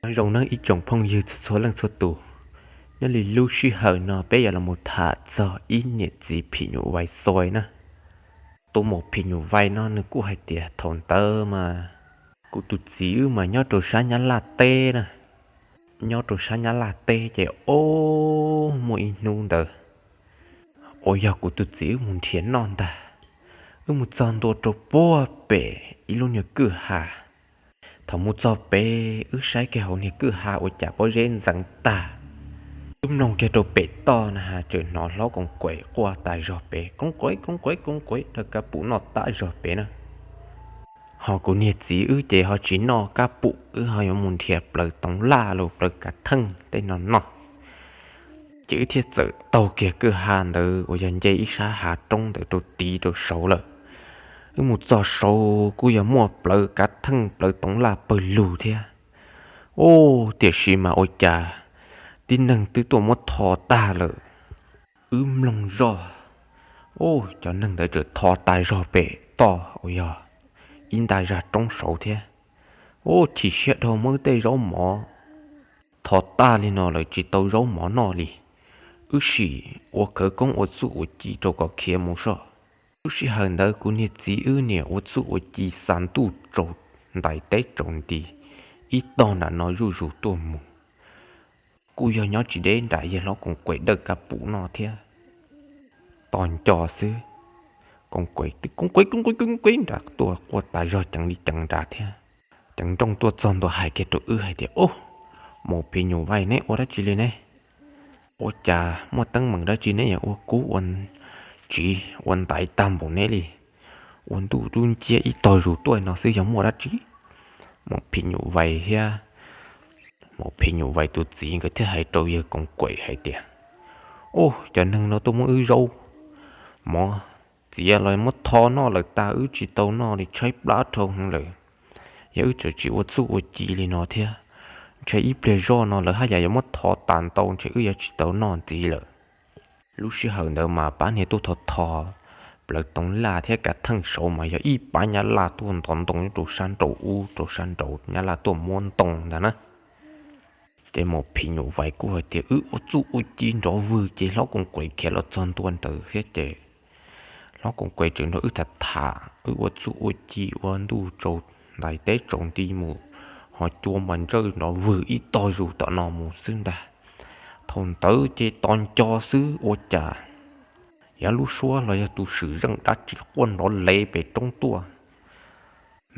Nyob zoo nawb ib tsoom phooj ywg txhua txhua leej txhua tus. Nyob li lub sij hawm no peb yuav los mus tham txog ib niam txiv phim nyuj vais xwb na. Tus maum phim nyuj vais no nws kuj hais tias thaum ntawd mas kuv tus txiv wb mas nyob rau sab Nyab Laj teb na. Nyob rau sab Nyab Laj teb ces ob muaj ib hnub ntawd uas yog kuv tus txiv wb mus nrhiav noj ntag. Wb mus txog ntua rau puag pem ib lub niag kwj ha. Thaum mus txog pem wb saib kiag hauv niag kwj ha ua cas pob zeb ntxeev tag. Wb mloog kiag rau pem toj na has tseem hnov hlob Koos Kuem quaj tas zog pem, Koos Kuem, Koos Kuem, Koos Kuem, dawj kab pum noj tas zog pem na. Ho kuv niag txiv wb ces ho tsis noj kab pum, wb ho yuav mus nrhiav plawv toov laj los plawv kav theej tej no noj. Ces wb thiaj txawm taug kiag kwj ha ntawd uas yog nce ib sab hav roob ntawd rau tiv rau saud lawm. Wb mus txog saud kuj yog muaj plawv kav theej plawv toov laj pawg lug thiab. Ub, tiam sis mas ua cas tib neeg twb tuaj muab tho tag lawm. Wb mloog zoj, ub, cov neeg ntawd txawm tho tas zog pem toj uas yog ib nta zaj roob saud thiab. Ub, chim siab dhau, muab tej zaub mov tho tag li no lawm tsis tau zaub mov noj li. Wb sim ua khawv koob ua txuj ua ci rau kom khiav mus soj. Lub sij hawm ntawd kuv niag txiv wb niam ua txuj ua ci xa ntuj tsaus ntais teb tsaus nti, ib tog nram no zuj zus tuaj mus. Kuj yog nyob tsis deb nram yawg hlob Koos Kuem dawj kab pum noj thiab. Tos nco xwb, Koos Kuem, Koos Kuem, Koos Kuem, Koos Kuem nrad tuaj quaj tas zog ceev li ceev nrad thiab. Ceev nrooj tuaj txog ntua hais kiag rau wb hais tias, Ub, maum phim nyuj vais, neb ua dab tsi li ne? Ua cas muaj teeb meem dab tsi neb yuav ua kub ua tsiv ua ntaiv tag npaum neb li? Ua ntuj dub nciab ib tog zus tuaj no xwb yog muaj dab tsi? Maum phim nyuj vais thiab maum phim nyuj vais tus txiv nkawd thiaj hais rau yawg Koos Kuem hais tias, Ub, cov neeg no tuaj muab wb zaub mov txiav los muab tho noj lawm tag, wb tsis tau noj li, tshaib plab dhau heev lawm. Yog wb tseem tsis ua txuj ua ci li no thiab, ntshe ib pliag zoj no lawv haj yam yuav muab tho tas ntau, ntshe wb yuav tsis tau noj ntxiv lawm. Lub sij hawm ntawd mas pab niag tuaj tho tho plawv toov laj thiab kav theej saud mas yog ib pab nyab laj tuaj ntov ntoo nyob rau sab nraud ub, rau sab nraud nyab laj tuaj muab ntoo ntag na. Ces maum phim nyuj vais kuj hais tias, Wb ua txuj ua ci nrov vwg ces hlob Koos Kuem khiav los txog ntua ntawd thiab ces hlob Koos Kuem tseem nrog wb tham tham, wb ua txuj ua ci ua ntuj tsaus ntais teb tsaus nti mus, ho cua mas ntsawj nrov vwg ib tog zus tom no mus xwb ntag. Thaum ntawd ces tos nco xwb ua cas yog lub suab los yog tus swm zeej dab tsi quaj nrov le pem roob tuaj.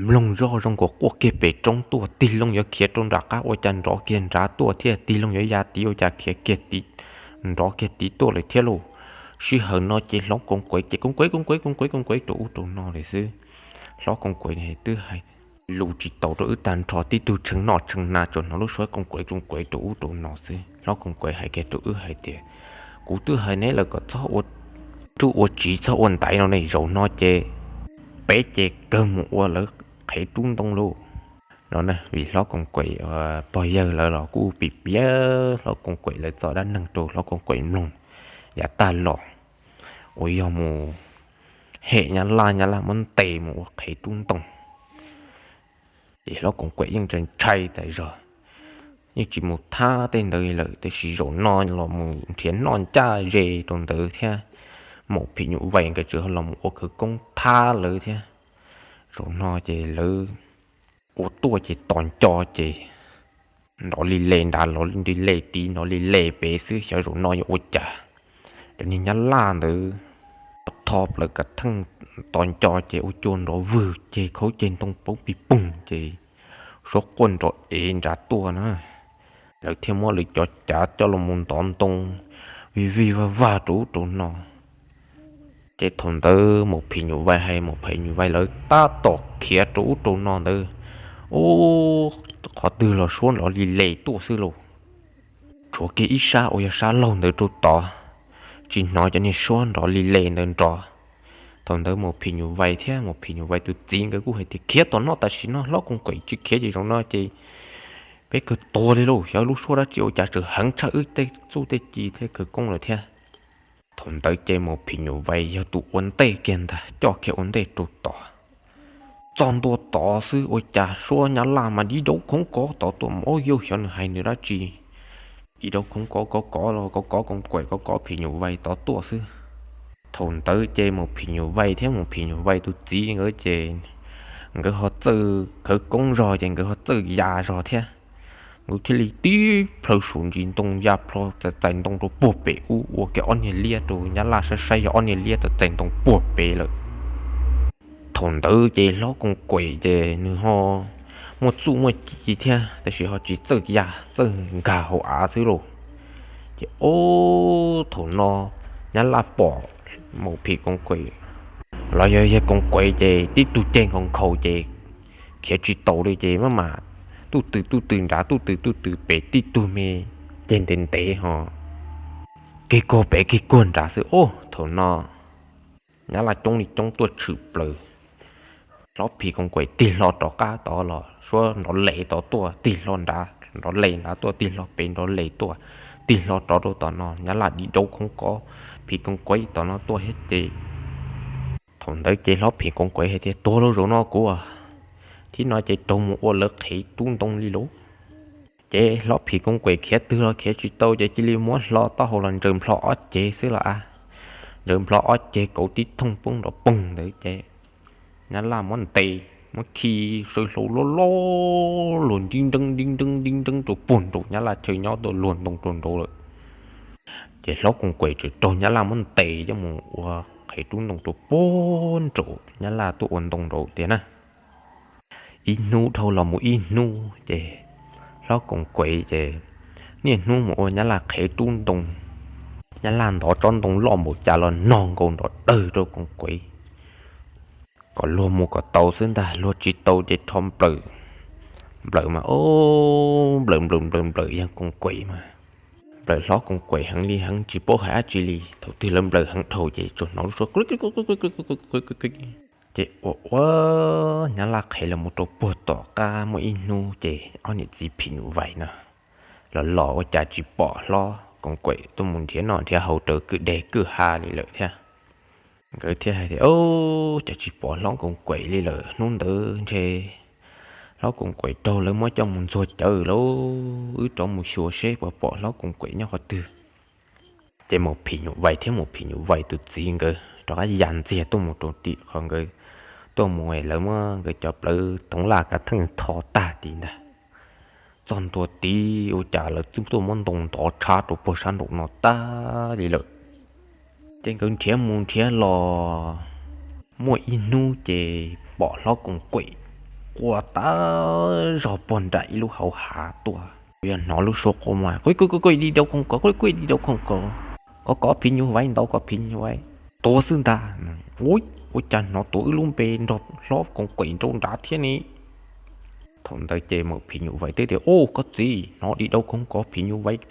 Mloog zoj zoo nkaus quaj kiag pem roob tuaj, tig loo yuav khiav rau nram qab ua cas nrov kiag nrad tuaj thiab, tig loo yuav ya tid ua cas khiav kiag tid, nrov kiag tid tuaj lawm thiab lauj. Sij hawm no ces hlob Koos Kuem ces Koos Kuem, Koos Kuem, Koos Kuem, Koos Kuem rau ub rau no lawm xwb. Hlob Koos Kuem twb hais lus tsis tau rau wb tag nrho, tib tug tshee noj tshee hnav tsuas hnov lub suab Koos Kuem, Koos Kuem rau ub rau no xwb. Hlob Koos Kuem hais kiag rau wb hais tias, Kuv twb hais neb lawm kom txhob ua tsuj ua tsiv txhob ua ntaiv no ne, zaum no ces peb ces kawg mus ua lawv qhev rub ntoo lauj. No vim hlob Koos Kuem pog yawg lawv los kuj piav piav hlob Koos Kuem lawv txoj dab neeg rau hlob Koos Kuem mloog yav tag los, uas yog mus hem nyab laj, nyab laj muab ntes mus ua qhev rub ntoo. Ces hlob Koos Kuem yeej ntshai ntshai tas zog, yeej tsis mus thab tej ntawd lawm, tiam sis zaum no los mus nrhiav noj ncaj ze rau ntawd thiab, maum phim nyuj vais nkawd tseem los mus ua khawv koob thab lawv thiab. Zaum no ces lawv ua tuaj ces tos nco ces nrov li le nrad, nrov li le tid, nrov li le pem xwb, xyov zaum no yuav ua cas. Cov niag nyab laj ntawd tho plaws kav theej tos nco ces ua cua nrov vwg ces khaub ceg ntoo poob pig poog ces suab quaj nrov ev nrad tuaj na. Lawv thiaj muab lawv cov cav coj los mus ntov ntoo vij vij vaj vaj rau ub rau no. Ces thaum ntawd maum phim nyuj vais hais maum phim nyuj vais lawv tab tom khiav rau ub rau no ntawd, ub, qhov twg los suab nrov li le tuaj xwb lauj. Tshuav kiag ib sab uas yog sab laug ntawd rau tod, tsis hnov cov niag suab nrov li le ntawd nrov. Thaum ntawd maum phim nyuj vais thiab maum phim nyuj vais tus txiv nkawd kuj hais tias, Khiav tom no tam sim no, hlob Koos Kuem tsis khiav ces zaum no ces peb kawg tuag li lauj, xyov lub suab dab tsi ua cas tseem heev tshaj wb tej txuj tej ci thiab khawv koob lawm thiab. Thaum ntawd ces maum phim nyuj vais yog tus ua ntej kiag ntag, coj kiag ua ntej rau tod. Txog ntua tod xwb ua cas suab nyab laj mas dib daub khoob kov tod tuaj mus, ob yauj xyov nws hais nws dab tsi. Dib daub khoob kov, kov kov los kov kov koos kaim, kov kov phim nyuj vais tod tuaj xwb. Thaum ntawd ces mus phim nyuj vais thiab mus phim nyuj vais tus txiv nkawd ces nkawd ho txawj khawv koob zog ces nkawd ho txawj ya zog thiab. Nkawd thiaj li tib plhaw saum ntsis ntoo ya plho txais ntoo rau puag pem ub, ua kiag ob niag liab rau nyab laj saib saib yog ob niag liab txais ntoo puag pem lawm. Thaum ntawd ces hlob koos kaim ces nws ho muaj txuj muaj ci thiab tab sis ho tsis txawj ya, txawj nkag hauv av xwb lauj. Ces ob thaum no nyab laj pom mus phim koos kaim los yog yog koos kaim ces tib tug ceg nkaus nkhaus ces khiav tsis taus li ces maj mam tuj twm tuj twm nrad, tuj twm tuj twm pem, tib tug me ceg ntev ntev ho kig kuag pem kig kuag nrad xwb. Ob thaum no nyab laj coob li coob tuaj tshwm plaws, hlob phim koos kaim tig hlo rov qab tod los suab nrov les tod tuaj, tig hlo nrad nrov les nrad tuaj, tig hlo pem nrov les tuaj, tig hlo rov rau tom no nyab laj dib daub khoob kov, phim koos kaim tom no tuaj thiab ces thaum ntawd ces hlob phim koos kaim hais tias tuag lawm zaum no kuv, thib no ces raug mus ua lawv qhev rub ntoo li lauj. Ces hlob phim koos kaim khiav twg los khiav tsis tau ces cia li muab hlo taub hau los ntsaws nplho ob ceg xwb los a, ntsaws nplho ob ceg kauv tib thooj poob nrov poog ntawd ces nyab laj muab ntes, muab khi saw hlau loj loj luag nrib nreeb nrib nreeb nrib nreeb rau puag nraum nyab laj chaw nyob tuaj, luag ntoo rau nraud lawm. Ces hlob koos kaim tseem raug nyab laj muab ntes coj mus ua qhev rub ntoo rau puag nraum nyab laj tuaj ua ntoo nraud tiag na. Ib hnub dhau los mus ib hnub ces hlob koos kaim ces niaj hnub mus ua nyab laj qhev rub ntoo. Nyab laj ntov tsob ntoo loj npaum cas los nog nkaus nrov dawg rau koos kaim kom luag mus kom tau xwb ntag, luag tsis tau ces rho nplawm. Nplawm mas o, nplawm nplawm nplawm nplawm yawg koos kaim mas, nplawm hlob koos kaim heev li heev tsis paub hais dab tsi li. Thaum twg lawv nplawm heev dhau ces tsuas hnov lub suab ces ua ua nyab laj qhev los mus rau puag tom qab muaj ib hnub ces ob niam txiv phim nyuj vais no los los ua cas tsis pom hlob koos kaim tuaj mus nrhiav noj nrhiav haus raws kwj deg kwj ha li lawm thiab. Nkawd thiaj hais tias, Ub, cas tsis pom hlob koos kaim li lawm, hnub ntawd ntshe hlob koos kaim raug lawv muab coj mus ntxuag cawv lawm, wb rov mus xyuas seb puas pom hlob koos kaim nyob qhov twg. Ces mus phim nyuj vais thiab mus phim nyuj vais tus txiv nkawd rov qab ya ntxiag tuaj mus rau tim qhov nkawd tuaj mus, lawv muab nkawd cov plawv toov laj kav theej tho tag tid ntag. Txog ntua tid ua cas lawv twb tuaj muab ntoo ntov tshab rau puag sab nraum no tag li lawm. Ces nkawd nrhiav mus nrhiav los muaj ib hnub ces pom hlob koos kaim quaj tas zog puag nram ib lub hauv hav tuaj. Yog hnov lub suab quaj mas, Kuj kuj kuj di dau khoom kov, kuj kuj di dau khoom kov, kov kov phim nyuj vais, ntaus kov phim nyuj vais, tuav xwb ntag. Ub, ua cas hnov tuav wb lub npe nrog hlob koos kaim nraum nrad thiab ne? Thaum ntawd ces maum phim nyuj vais teb tias, Ub, koj txiv, hnov di dau khoom kov phim nyuj vais,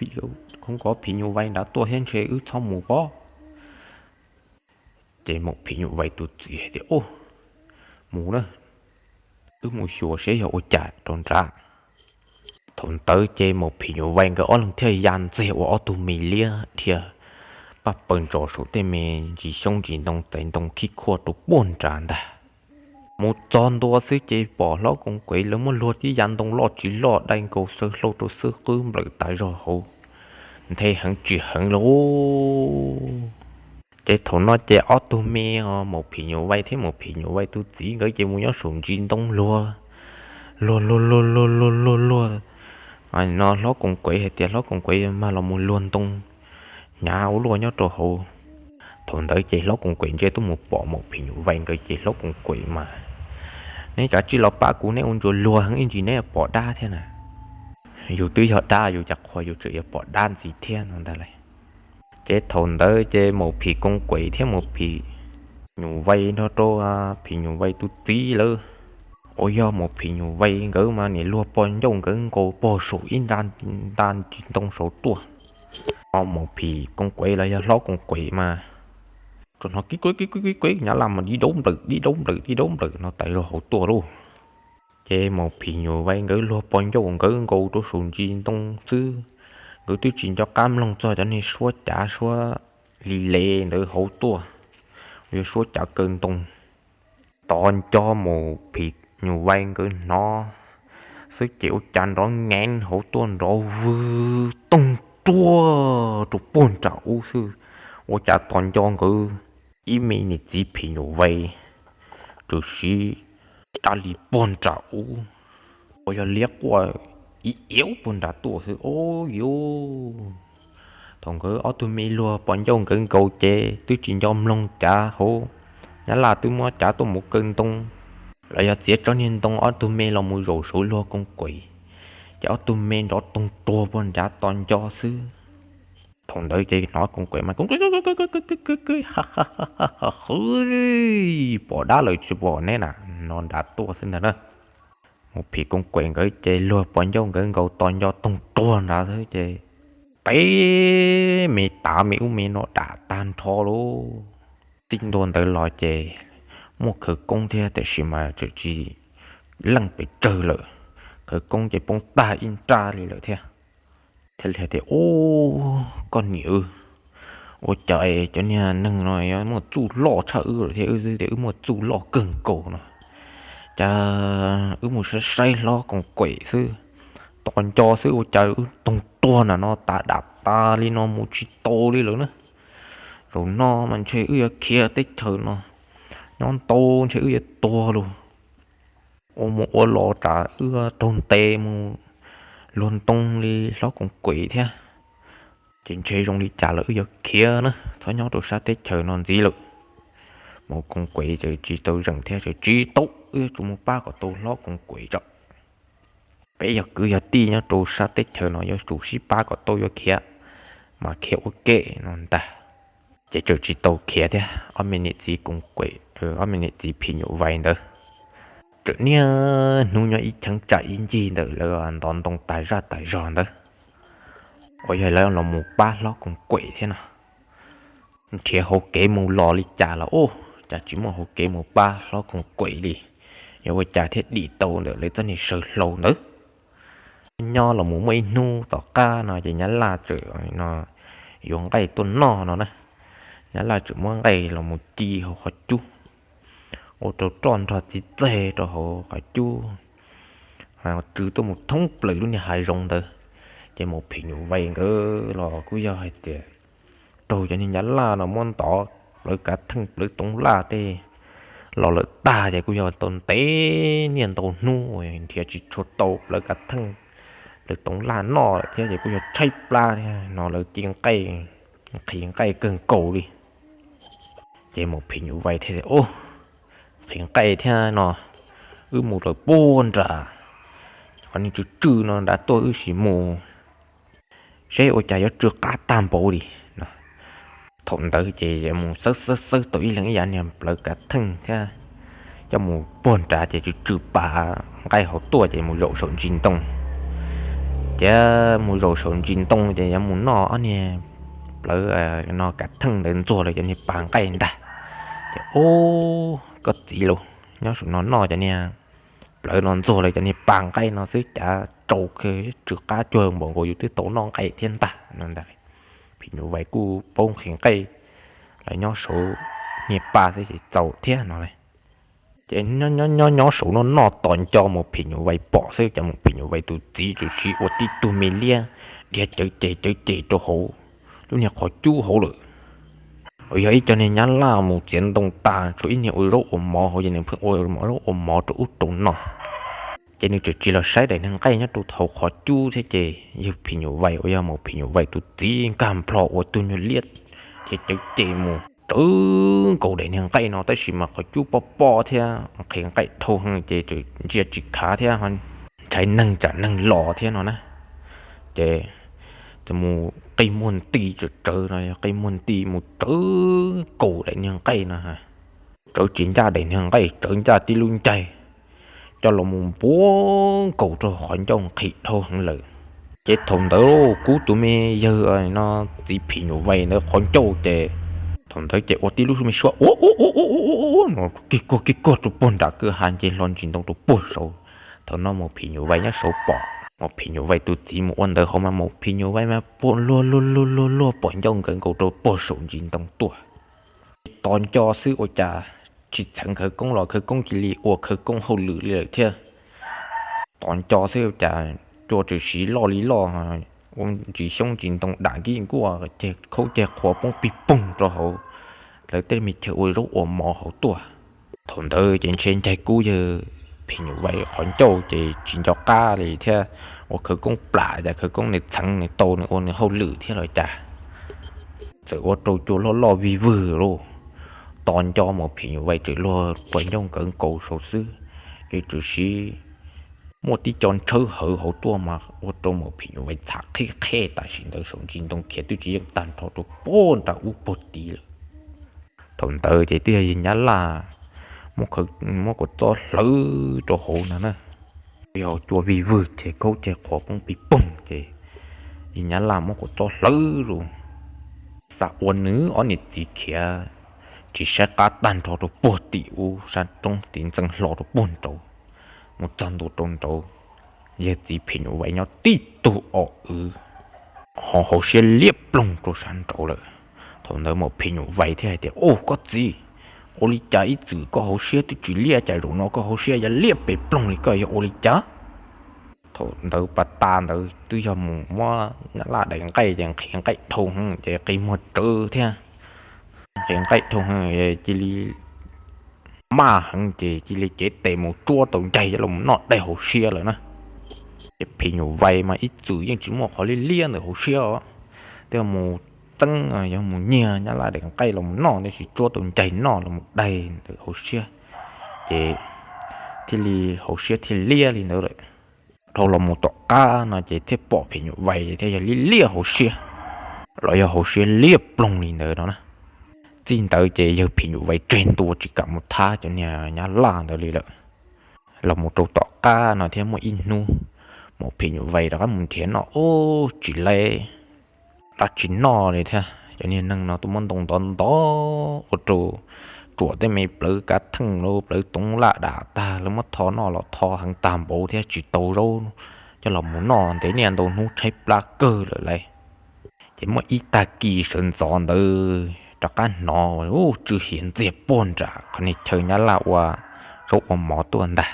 khoom kov phim nyuj vais nrad tuaj thiab ntshe wb txhob mus pob. Ces maum phim nyuj vais tus txiv hais tias, Ub, mus na, wb mus xyuas seb yog ua cas rau nrad. Thaum ntawd ces maum phim nyuj vais nkawd ob leeg thiaj ya ntxiag ua ob tug me liab dhia paj paws ntsos saum tej me ntsis xyoob ntsis ntoo txais ntoo khib khuaj rau puag nrad ntag. Mus txog ntua xwb ces pom hlob koos kaim lawv muab luag tib yav ntoo loj tsis loj dai nkaus saw hlau rau xwb, qwb nplawm tas zog hauv, nthe heev tsis heev lauj. Ces thaum no ces ob tug me, maum phim nyuj vais thiab maum phim nyuj vais tus txiv nkawd ces mus nyob saum ntsis ntoo luag, luag luag luag luag luag luag luag. No hlob koos kaim hais tias hlob koos kaim mag los mus luag ntoo hnyav ua luaj nyob rau hauv. Thaum ntawd ces hlob koos kaim ntsia tuaj mus pom maum phim nyuj vais nkawd ces hlob koos kaim mas, Neb kav tsij los pab kuv, neb ua ntsuas luag heev ib ntsis neb pom dab thiab na. Yus twb yog dab yus cas qhua yus tseem yuav pom dab ntxiv thiab no ntag lauj. Ces thaum ntawd ces maum phim koos kaim thiab maum phim nyuj vais nrog rau phim nyuj vais tus txiv lawm, uas yog maum phim nyuj vais nkawd mas nim luag pog ncauj nkawd nkaus pog saum ib nta ntsis ntoo saud tuaj. Ho maum phim koos kaim los yog hlob koos kaim mas tsuas hnov kib kuib kib kuib kib kuib, nyab laj mas dib daub nplawm dib daub nplawm dib daub nplawm no tas zog hauv tuaj lauj. Ces maum phim nyuj vais nkawd luag pog ncauj nkawd nkaus rau saum ntsis ntoo xwb, nkawd twb tsis nco qab mloog txog cov niag suab cav suab li le ntawd hauv tuaj, yog suab cav kaw ntoo. Tos nco mus phim nyuj vais nkawd hnov xwb ces ua cas nrov ngeev hauv tuaj nrov vwg toog ruag rau puag nram ub xwb. Ua cas tos nco nkawd ib me niam txiv phim nyuj vais tsuas siv dab li puag nram ub uas yog liab quaj ib iab puag nrad tuaj xwb os. Thaum nkawd ob tug me luag pos ncauj nkawd nkaus ces twb tsis nco mloog cav hauv, nyab laj twb muab cav tuaj mus kaw ntoo los yog txiav tsob niag ntoo ob tug me los mus zaum saum luag koos kuem, ces ob tug me nrov toog ruag puag nrad tos nco xwb. Thaum ntawd ces hnov koos kuem mas koos kuem, hwv, pom dab lawm tsis pom neb na, no nrad tuaj xwb ntag na. Mus phim koos kuem nkawd ces luag pos ncauj nkawd nkaus tos nco toog ruag nrad xwb ces teb me tav me ub me no dam tag nrho lauj. Txij ntua ntawd los ces muaj khawv koob thiab tiam sis mas tseem tsis leej pes tsawg lawm, khawv koob ces poob tag ib nrab li lawm thiab. Thiaj li tias, Ub, koj niam, ua cas cov niag neeg no yuav muaj txuj loj tshaj wb lawm thiab, wb xwb tias wb muaj txuj loj kawg nkaus no. Cas wb mus saib saib hlob koos kuem xwb, tos nco xwb ua cas wb toog ruag nram no tas dam tas li no mus tsis tau li lawm na. Zaum no mas ntshe wb yuav khiav teb chaws no, nyob ntau ntshe wb yuav tuag lawm. Ua mus ua los tsam wb raug ntes mus luag ntoo li hlob koos kuem thiab, ces ntshe zoo li cas los wb yuav khiav na, txhob nyob rau sab teb chaws no ntxiv lawm. Mus koos kuem ces tsis tau zeem thiab, tsis tau, wb yuav tsum mus pab kom tau hlob koos kuem tso. Peb yog kwv yog tij nyob rau sab teb chaws no yuav tsum sib pab kom tau, yuav khiav mas khiav ua ke no ntag. Ces tseem tsis tau khiav thiab, ob me niam txiv koos kuem, ob me niam txiv phim nyuj vais ntawd tseem niaj hnub nyob ib cheeb tsam ib ncig ntawm lawv ntov ntoo tas zaj tas zog ntawd uas yog lawv los mus pab hlob koos kuem thiab no. Nrhiav hauv kev mus los li cas los ub, cas tsis muaj hauv kev mus pab hlob koos kuem li. Yog ua cas thiaj dim tau ntawm lawv txoj niag saw hlau ntawd. Nyob los mus muaj ib hnub tom qab no ces nyab laj tseem no yuav nqaij tuaj noj no na. Nyab laj tseem muab nqaij los mus ci hauv qhov cub, ua rau roj nrog txiv txeg rau hauv qhov cub, tsw tuaj mus thoob plaws lub niag hav zoov ntawd. Ces mus phim nyuj vais nkawd los kuj yog hais tias raug cov niag nyab laj no muab ntov plawv kav theej plawv toov laj tej los lawm tag ces kuj yog tau ntev niaj ntau hnub nrhiav tsis tshua tau plawv kav theej plawv toov laj noj lawm thiab ces kuj yog tshaib plab thiab no lawv ci nqaij, nqhis nqaij kawg nkaus li. Ces mus phim nyuj vais thiaj tias, Ub, nqhis nqaij thiab no, wb mus lawm puag nram qhov niag tsw tsw no nrad tuaj wb sim mus seb ua cas yuav tsw qab tag npaum li no. Thaum ntawd ces yuav mus xawb xawb xawb tau ib leeg ib yav niag plawv kav theej thiab coj mus puag nrad ces tsw tsw pas nqaij hauv tuaj ces mus zaum saum ntsis ntoo. Ces mus zaum saum ntsis ntoo ces yuav mus noj ob niag plawv no kav theej ntawd ntxuag lawv cov niag pas nqaij ntag. Ces, Ub, koj txiv lauj, nyob saum no noj cov niag plawv no ntxuag lawv cov niag pas nqaij no xwb cas tsw tsw qab cuag npaum nkaus yus twb tau noj nqaij thiab ntag no ntag. Phim nyuj vais kuj paub nqhis nqaij los nyob saum niag pas xwb ces txaus thiab no lauj. Ces nyob nyob saum no noj tos nco mus phim nyuj vais pom xwb ces mus phim nyuj vais tus txiv tsuas siv ua tib tug me liab dhia cawv ces cawv ces rau hauv lub niag qhov cub hauv lawm. Uas yog ib co niag nyab laj mus txiav ntoo tas tshuav ib niag ua zaub ua mov hauv ces nws pheej ua zaub ua mov rau ub rau no. Ces nws tseem tsis los saib daim niag nqaij nyob rau hauv qhov cub thiab ces yawg phim nyuj vais uas yog mus phim nyuj vais tus txiv nkag nplho ua tug nyuag liab ces cawv ces mus rawv nkaus daim niag nqaij no tab sis mas qhov cub pob pob thiab nqhis nqaij dhau heev ces tseem ntsia tsis khav thiab ntshai neeg tsam neeg los thiab no na. Ces mus qi muag nti tsawv tsawv no, qi muag nti mus rawv nkaus daim niag nqaij no, rawv tsis ncaj daim niag nqaij rawv ncaj tib lub ncaig coj los mus npuab nkaus rau qhov ncauj nqhis dhau heev lawm. Ces thaum ntawd kub tus me yawg no txiv phim nyuj vais ntawd qhov ncauj ces thaum ntawd ces ua tib lub me suab ua ua ua ua ua no kig kuag kig kuag rau puag nram kwj ha nce hlo ntsis ntoo rau puag saud. Thaum no mus phim nyuj vais nyob saud pom, mus phim nyuj vais tus txiv mus ua ntawd hauv mas mus phim nyuj vais mas puag luag luag luag luag luag pom ncauj nkawd nkaus rau puag saum ntsis ntoo tuaj. Tos nco xwb ua cas tsis txheev khawv koob los khawv koob cia li ua khawv koob hauj lwm li lawm thiab. Tos nco xwb cas cua tshwm sim loj li loj, ua ntsis xyoob ntsis ntoo dam nkib nkuaj, ceg khaub ceg qhua poob pig poog rau hauv lawv tej me chaw ua zaub ua mov hauv tuaj. Thaum ntawd ces ntshe ncaig kub yawg phim nyuj vais qhov ncauj ces tsis nco qab li thiab, ua khawv koob plam cas khawv koob nws txheev nws tau nws ua nws hauj lwm thiab los cas, txawm ua rau cua loj loj vij vwg lauj. Tos nco mus phim nyuj vais tseem luag quas ncauj nkawd nkaus saud xwb, ces tshwm sim muaj tib co ntshawb hawv hauv tuaj mas ua rau mus phim nyuj vais txham qhib qheb tam sim ntawd saum ntsis ntoo khiav twb tsis yeej tag nrho rau puag nram ub puag tid lawm. Thaum ntawd ces twb yog yawg nyab laj muab kuv txob hlawv rau hauv no na, yog cua vij vwg ces khaub ceg qhuav poob pig poog ces yawg nyab laj muab kuv txob hlawv zus, xav ua nws ob niam txiv khiav tsis saib qab tag nrho rau puag tim ub sab roob tid ntxeev hlo rau puag nraud. Mus txog ntua rau nraud, yawg txiv phim nyuj vais nyob tib tug o wv, ho hauv siab liab ploog rau sab nraud lawm. Thaum ntawd mus phim nyuj vais thiaj hais tias, Ub, koj txiv, ua li cas ib txwm koj hauv siab twb tsis liab cas zaum no koj hauv siab ya liab pes ploog li, koj yog ua li cas? Thaum ntawd pas tas ntawd twb yog mus muab nyab laj daim nqaij ces nqhis nqaij dhau heev ces qi muag tsawv thiab, nqhis nqaij dhau heev cia li maj heev ces cia li cev tes mus tsuab tau ncaig coj los noj daim hauv siab lawm na. Ces phim nyuj vais mas ib txwm yeej tsis muaj qhov liab liab ntawm hauv siab os, twb mus txeeb, yog mus nyiag nyab laj daim nqaij los noj, tab sis tsuab tau ncaig noj los daig ntawm hauv siab, ces thiaj li hauv siab thiaj liab li ntawd lawm. Dhau los mus tom qab no ces thiaj pom phim nyuj vais thiaj yog liab liab hauv siab, los yog hauv siab liab ploog li ntawd no na. Txij ntawd ces yawg phim nyuj vais tseg ntua tsis kam mus thab cov niag nyab laj ntawd li lawm. Los mus rau tom qab no thiab muaj ib hnub, mus phim nyuj vais rov qab mus nrhiav noj ub tsis lab dab tsi noj li thiab. Cov niag neeg no tuaj muab ntoo ntov ntov ua rau tsuam tej me plawv kav theej los plawv toov laj dam tag, lawv muab tho noj los tho heev tag npaum thiab tsis tau zaub coj los mus noj ntev niaj ntau hnub tshaib plab kawg lawm lauj. Ces muaj ib tag kis sawv ntxov ntawd rov qab hnov ub tsw hiav ntxiag puag nram qhov niag chaw nyab laj ua zaub ua mov tuaj ntag.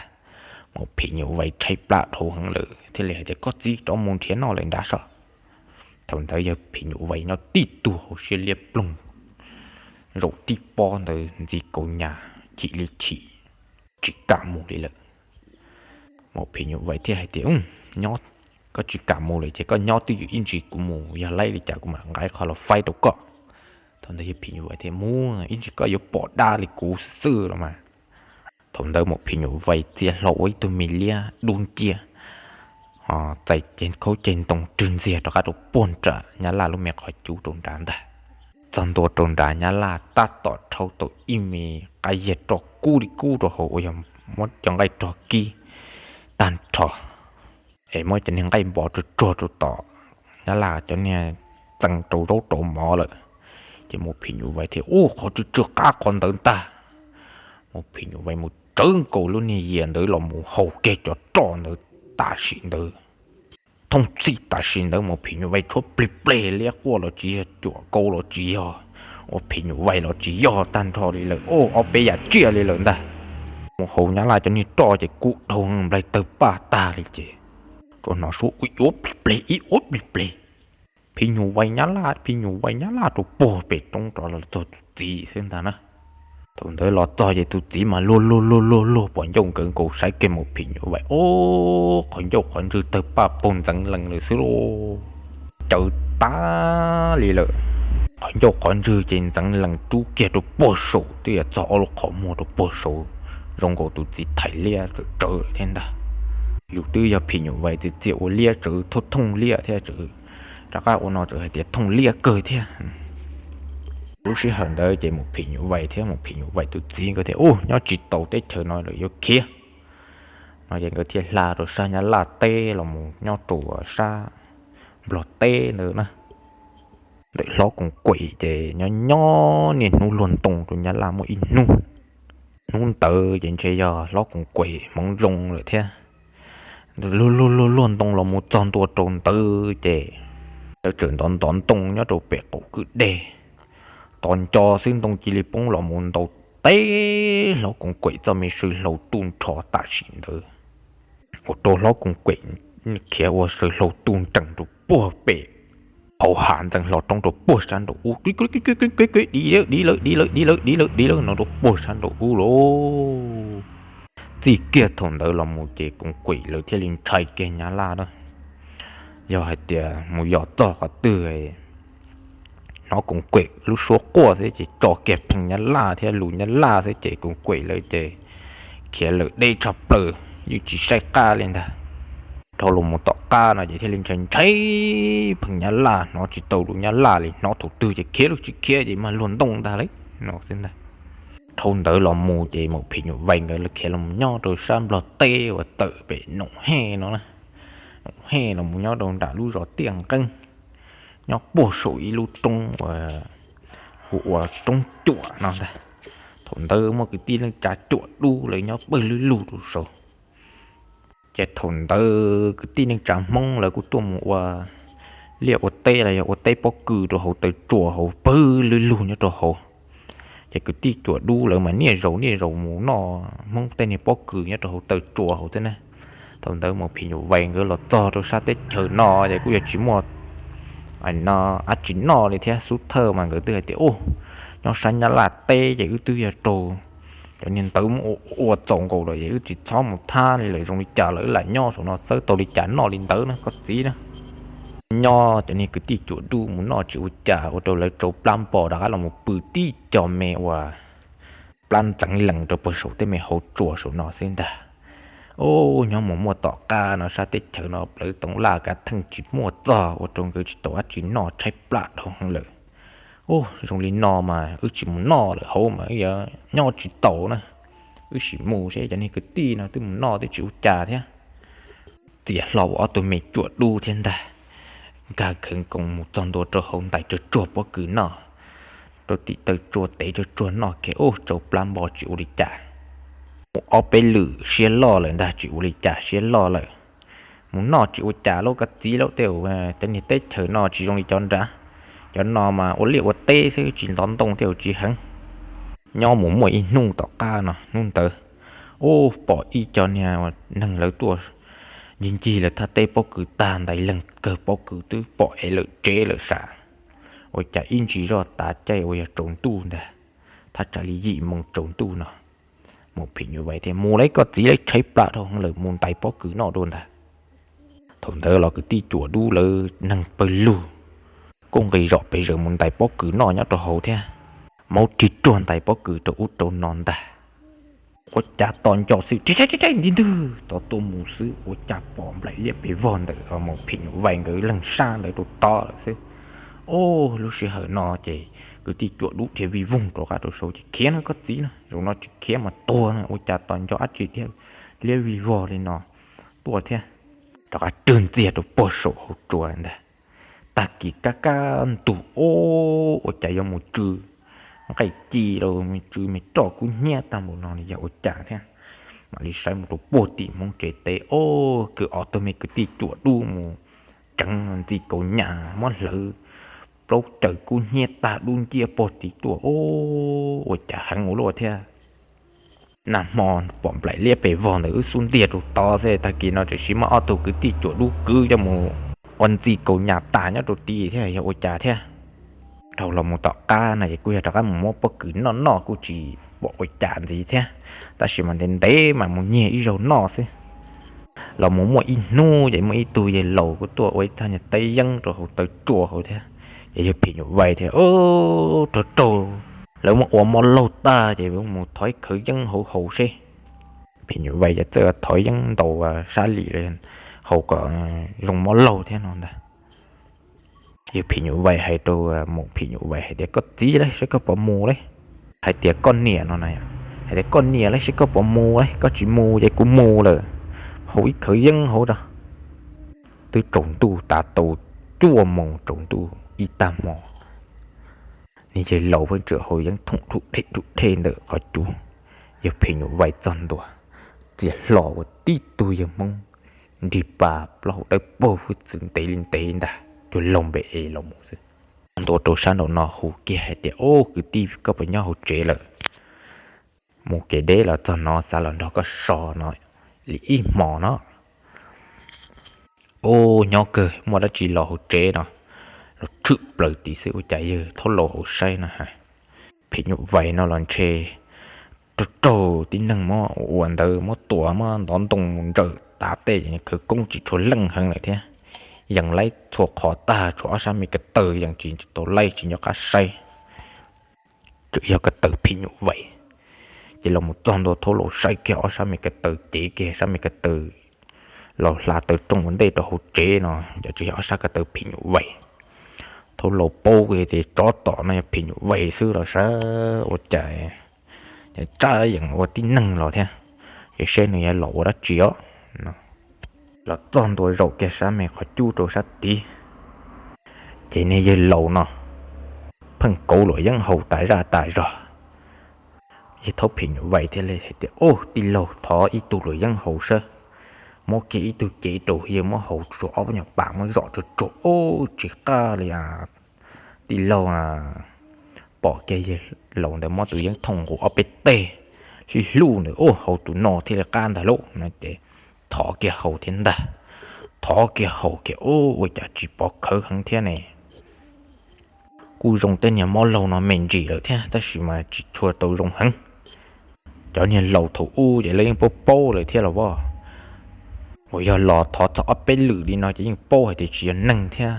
Mus phim nyuj vais tshaib plab dhau heev lawm thiaj li hais tias, Koj txiv, rov mus nrhiav noj lawm nrad soj. Thaum ntawd yawg phim nyuj vais nyob tib tug hauv siab liab ploog, zaum tib pob ntawd ntxiv kaus nyas chim li chim, tsis kam mus li lawm. Mus phim nyuj vais thiaj hais tias, Nyob, koj tsis kam mus lawm ces koj nyob twj ywm ib ntsis kuv mus, yog laib li cas kuv mam nqa qho los faib rau koj. Thaum ntawd yawg phim nyuj vais thiaj, Mus ib ntsis koj yuav pom dab li kuv xwb los mas. Thaum ntawd mus phim nyuj vais txia hlo ua ib tug me liab dub nciab, txais ceg khaub ceg ntoo rwg ntxiag rov qab rau puag nram nyab laj lub me qhov cub rau nrad ntag. Txog ntua rau nrad nyab laj tab tom rhaub tau ib me qab yias roj kub li kub rau hauv uas yog muab cov nqaij rog kib tag nrho, es muab cov niag nqaij npov tsuag tsuag rau tom nyab laj cov niag txee rau zaub rau mov lawm. Ces mus phim nyuj vais thiaj, Ub, qhov tsw tsw qab qhov ntawd ntag. Mus phim nyuj vais mus tsawv nkaus lub niag yias ntawd los mus haus kiag cov roj ntawd tam sim ntawd. Thooj txhij tam sim ntawd mus phim nyuj vais tshuab plig pleg, liab quaj los tsis yog, cuam kau los tsis yog, ua phim nyuj vais los tsis yog tag nrho li lawm, ob peb yam tsiaj li lawm ntag. Mus haus nyab laj cov niag roj ces kub dhau nplaig tawg paj tag li ces tsuas hnov suab ua yuav plig pleg ib ua plig pleg. Phim nyuj vais nyab laj, phim nyuj vais nyab laj rau puag pem roob rov los txog tus txiv xwb ntag na. Thaum ntawd los txog ces tus txiv mas luag luag luag luag luag pom ncauj nkawd nkaus saib kiag mus phim nyuj vais, ub, qhov ncauj qhov ntswg tawg paj paug ntxeev lees lawm xwb lauj. Cawv tag li lawm. Qhov ncauj qhov ntswg ces ntxeev lees rub kiag rau puag saum twb yuav txog ob lub qhov muag rau puag saud, zoo nkaus tus txiv thaim liab tsawv tsawv lawm thiab ntag. Yus twb yog phim nyuj vais txiv txiv ua liab tsawv thooj thooj liab thiab tsawv, rov qab ua no tsawv hais tias thooj liab kawg thiab. Lub sij hawm ntawd ces mus phim nyuj vais thiab mus phim nyuj vais tus txiv nkawd thiaj, Ub, nyob tsis tau teb chaws no lawm yuav khiav. No ces nkawd thiaj hla rau sab nyab laj teb los mus nyob rau sab nplog teb ntawd na. Ntawm hlob koom kuem ces nyob nyob niaj hnub luag ntoo rau nyab laj muaj ib hnub. Hnub ntawd ces ntshe yog hlob koom kuem hmoov zoo lawm thiab, luag luag luag luag ntoo los mus txog ntua rau ntawd ces lawv tseem ntov ntov ntoo nyob rau pem qaum kwj deg. Tos nco xwb ntoo cia li poob los mus ntaus teb hlob Koos Kuem txoj me saw hlau tuj nrho tam sim ntawd, ua rau hlob Koos Kuem khiav ua saw hlau tuj nrees rau puag pem hauv hav ntxeev hlo roob rau puag sab nraum ub, di lawm di lawm di lawm di lawm di lawm di lawm no rau puag sab nraum ub lauj. Txij kiag thaum ntawd los mus ces Koos Kuem lawv thiaj li ntshai kiag Nyab Laj na. Yog hais tias mus yos txog qhov twg, hnov Koos Kuem lub suab quaj xwb ces tso kiag pheej Nyab Laj thiab lus Nyab Laj xwb ces Koos Kuem lawv ces khiav lawm deb tshaj plaws, yeej tsis saib qab li ntag. Dhau los mus tom qab no ces thiaj li ntshai ntshai pheej Nyab Laj, hnov tsis tau lus Nyab Laj li, hnov thaum twg ces khiav lawm, tsis khiav ces mag luag ntoo ntag li no xwb ntag. Dhau ntawd los mus ces Maum Phim Nyuj Vais nkawd khiav los mus nyob rau sab Nplog teb uas tawm pem Noom Hej no, Noom Hej los mus nyob rau nram lub zos Tiaj Nqeeb, nyob puag saum ib lub roob uas hu ua Roob Cuam no ntag. Thaum ntawd muaj kwv tij neej tsa cuam dub lawv nyob pawg lug lug rau saud. Ces thaum ntawd kwv tij neej tsa Hmoob lawv kuj tuaj mus ua liaj ua teb los yog ua teb pob kws rau hauv taw tsua hauv pawg lug lug nyob rau hauv. Ces kwv tij cuam dub lawv mas niaj zaus niaj zaus mus noj Hmoob tej niag pob kws nyob rau hauv taw tsua hauv thiab na. Thaum ntawd Maum Phim Nyuj Vais nkawd los txog rau sab teb chaws no ces kuj yog tsis muaj dab tsi noj li thiab. Xub thawj mas nkawd twb hais tias, u, nyob sab Nyab Laj teb ces wb twb yog raug cov niag ntawd muab ua txaus nkaus lawm es wb tsis txhob mus thab li lawm, zoo li cas los wb lam nyob saum no xawb tau li cas noj li ntawd na koj txiv na. Nyob cov niag kwv tij cuam dub mus noj tsis ua cas ua rau lawv tsau plab npo rov qab los mus pw tib co me uas plab ntxeev lees rau puag saum tej me hauv tsua saum no xwb ntag. U, nyob mus muaj tom qab no sab teb chaws no plawv toov laj kav theej tsis muaj txog ua rau nkawd tsis tau dab tsi noj tshaib plab dhau heev lawm. U, zoo li no mas wb tsis mus noj lawm hauv mas wb yuav nyob tsis tau na. Wb sim mus seb cov niag kwv tij no twb mus noj twb tsis ua cas thiab. Txias hlo ua ob tug me cuam dub thiab ntag, nkag khawv nkoos mus txog ntua rau hauv ntais tsawg tsuag pob kws noj, rau tim taw tsua tev tsawg tsuag noj kiag, u, tsau plab npo tsis ua li cas. Mus ob peb lwm siab loj lawm ntag tsis ua li cas siab loj lawm. Mus noj tsis ua cas lauj koj txiv lauj, tej cov niag teb chaws no tsis zoo li cov nrad. Cov no mas ua liaj ua teb xwb tsis ntov ntoo tej uas tsis heev. Nyob mus muaj ib hnub tom qab no hnub ntawd, u, pom ib co niag neeg lawv tuaj ncig ncig lawv thaj teb pob kws tag ntais leeg kawg pob kws twb pom ev lawm tsev lawm sam. Ua cas ib ntsis zoj tav caij uas yog tsaus ntuj ntag, thaj tsam li yim moos tsaus ntuj no, Maum Phim Nyuj Vais thiaj mus lawv koj txiv lawv tshaib plab dhau heev lawm mus ntais pob kws noj dua ntag. Thaum ntawd los kwv tij cuam dub lawv neeg pawg lug kuj nqis zom pes zaws mus ntais pob kws noj nyob rau hauv thiab, maub rig ruag ntais pob kws rau ub rau no ntag. Ua cas tos nco xwb, tib tib nti ntwg tod tuaj mus xwb ua cas pom nplaim liab pes vog ntawm Maum Phim Nyuj Vais nkawd leeg sab ntawd rau tod lawm xwb. U, lub sij hawm no ces kwv tij cuam dub dhia vij voog rov qab rau saud ces khiav no koj txiv na, zaum no tsis khiav mas tuag na, ua cas tos nco dab tsi thiab liab vij vog li no tuaj thiab. Rov qab rwg ntxiag rau puag saum hauv tsua ntag. Tag kis kaj kaj ntug, u, ua cas yuav mus tsw nqaij ci rau, tsw me roj kub hnyiab tag npaum no yog ua cas thiab. Mam li saib mus rau puag tim Hmoob tsev teb, u, kwv ob tug me kwv tij cuam dub mus tseev ntxi kaus nyas muab hlawv plaub caws kub hnyiab tag dub nciab puag tim tuaj, u, ua cas heev ua luaj thiab. Nag hmo pom nplaim liab pes vog ntawm wb xub ntiag rau tod xwb, tag kis no tseem siv muab ob tug kwv tij cuam dub kwv coj mus ua ntxi kaus nyas tas nyob rau tid thiab yog ua cas thiab. Dhau los mus tom qab no ces kuj yog rov qab mus muab pob kws noj noj kuj tsis pom ua cas ntxiv thiab, tab sis mas ntev ntev mas mus nyiag ib zaug noj xwb. Los mus muaj ib hnub ces muaj ib tug yawg laus kuj tuaj ua ib txoj niag teb yeeb rau hauv taw tsua hauv thiab. Ces yawg Phim Nyuj Vais thiaj, u, raug raug lawv muab ua mov laug tag ces mus thov ib khawv yeeb hauv haus seb. Phim Nyuj Vais ces txawj thov yeeb ntaus sab lim haus kom zoo mov laug thiab no ntag. Yawg Phim Nyuj Vais hais rau Maum Phim Nyuj Vais hais tias, koj txiv lauj, saib koj puas mus lauj. Hais tias koj niam no, hais tias koj niam lauj, saib koj puas mus lauj, koj tsis mus ces kuv mus lawm, haus ib khawv yeeb hauv tso. Twb tsaus ntuj tas tau cuaj moos tsaus ntuj ib tag hmo, niag yawg laus pheej tseem haus yeeb thoom dhum dhej dhum dhej ntawm qhov cub. Yawg Phim Nyuj Vais txog ntua, txias hlo ua tib tug yawg Hmoob nrig pas plaub hau dawb paug hwj txwv ntev li ntev ntag, cuag laug npe es los mus xwb. Ntua rau sab nraum no hu kiag hais tias, u, kwv tij, koj puas nyob hauv tsev lawm? Mus kev deb los txog no xav los nrog koj so no li ib hmo no. Ub, nyob kawg muaj dab tsi los hauv tsev no, los tshwm plaws tim xwb ua cas yawg thaub laus hauv saib no ha, phim nyuj vais no los ntshe raug raug tib neeg muab ua ntawd muab tua muab ntov ntoo mus ntsawm tav tej, khawv koob tsis tshua leej heev lawm thiab. Yees laib txhua qhov tag tshuav ob sab me ko taw yees tsis tau laib tsis nco qab saib, tseem yog ko taw phim nyuj vais. Ces los mus txog ntua thaub laus saib kiag ob sab me ko taw, cev kiag sab me ko taw los hla taw rooj ua ntej rau hauv tsev no, ces tseem yog ob sab ko taw phim nyuj vais. Thaub laus paub tias tsov tom no yog phim nyuj vais xwb los sav ua cas, ces tsam yees ua tib neeg los thiab, ces seb nws yuav los ua dab tsi os. Los txog ntua zaum kiag sab me qhov cub rau sab tid, ces niag yawg laus no pheej kauv luam yeeb haus tas zaj tas zog. Yawg thaub phim nyuj vais thiaj li hais tias, Ub, tij laug, thov ib tug luam yeeb haus seb. Muab kiag ib tug cev rau yawg muab haus tsuag ob peb nyuag pas muab zom tsuag tsuag, ub, tsis qab li. Tij laug pom kiag yawg laus ntawd muab tus yeeb thooj nqus ob peb teg hlij hlub ntawd, Ub, haus tus no thiaj li qab ntag lauj, no ces thov kiag haus thiab ntag. Thov kiag haus kiag, ub, ua cas tsis pov khawv heev thiab ne. Kuj zoo tej niag mob laug no me ntsis lawm thiab tab sis mas tsis tshua tau zoo heev. Cov niag laus thaum ub ces lawv yeej paub paub lawm thiab los as. Uas yog los thov txog ob peb lwm li no ces yeej paub hais tias tsis yog neeg thiab,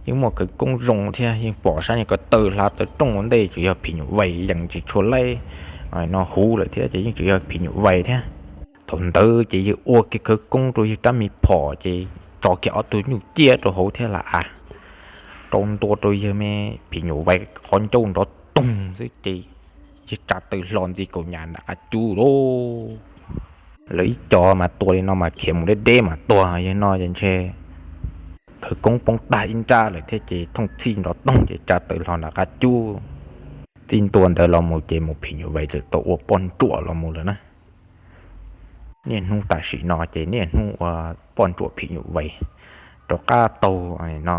yeej muaj khawv koob zoo thiab, yeej pom sab niag ko taw hla taw rooj ua ntej tseem yog phim nyuj vais, yees tsis tshua laib no huv lawm thiab ces yeej tseem yog phim nyuj vais thiab. Thaum ntawd ces yawg ua kiag khawv koob rau yawg rab me phom ces tso kiag ob tug nyuj ciab rau hauv thiab las as, rau ntua rau yawg me phim nyuj vais qhov ncauj nrov toog xwb ces yawg tsa taw hlo ntxiv kaum nyam nram qab cub lauj. Lawv ib co mas tua li no mas khiav mus deb deb mas tuag, yawg no ces ntshe khawv koob poob tag ib nrab lawm thiab ces thooj txhij nrov toog ces tsa taw hlo nram qab cub. Txij ntua ntawd los mus ces mus phim nyuj vais txawm tau ua poj ntsuam los mus lawm na. Niaj hnub tam sim no ces niaj hnub ua poj ntsuam phim nyuj vais rov qab taug no,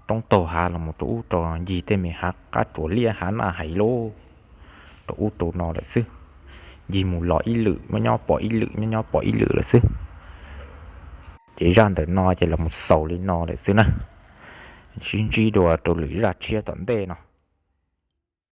roob taug hav los mus rau ub rau ncig tej me hav qab tsuas liab hav naj hais lauj, rau ub rau no lawm xwb. Ncig mus los ib lwm, nyob nyob pom ib lwm, nyob nyob pom ib lwm lawm xwb. Ces zaj ntawm no ces los mus xaus li no lawm xwb na. Sib ntsib dua rau lwm zaj tshiab tom ntej no.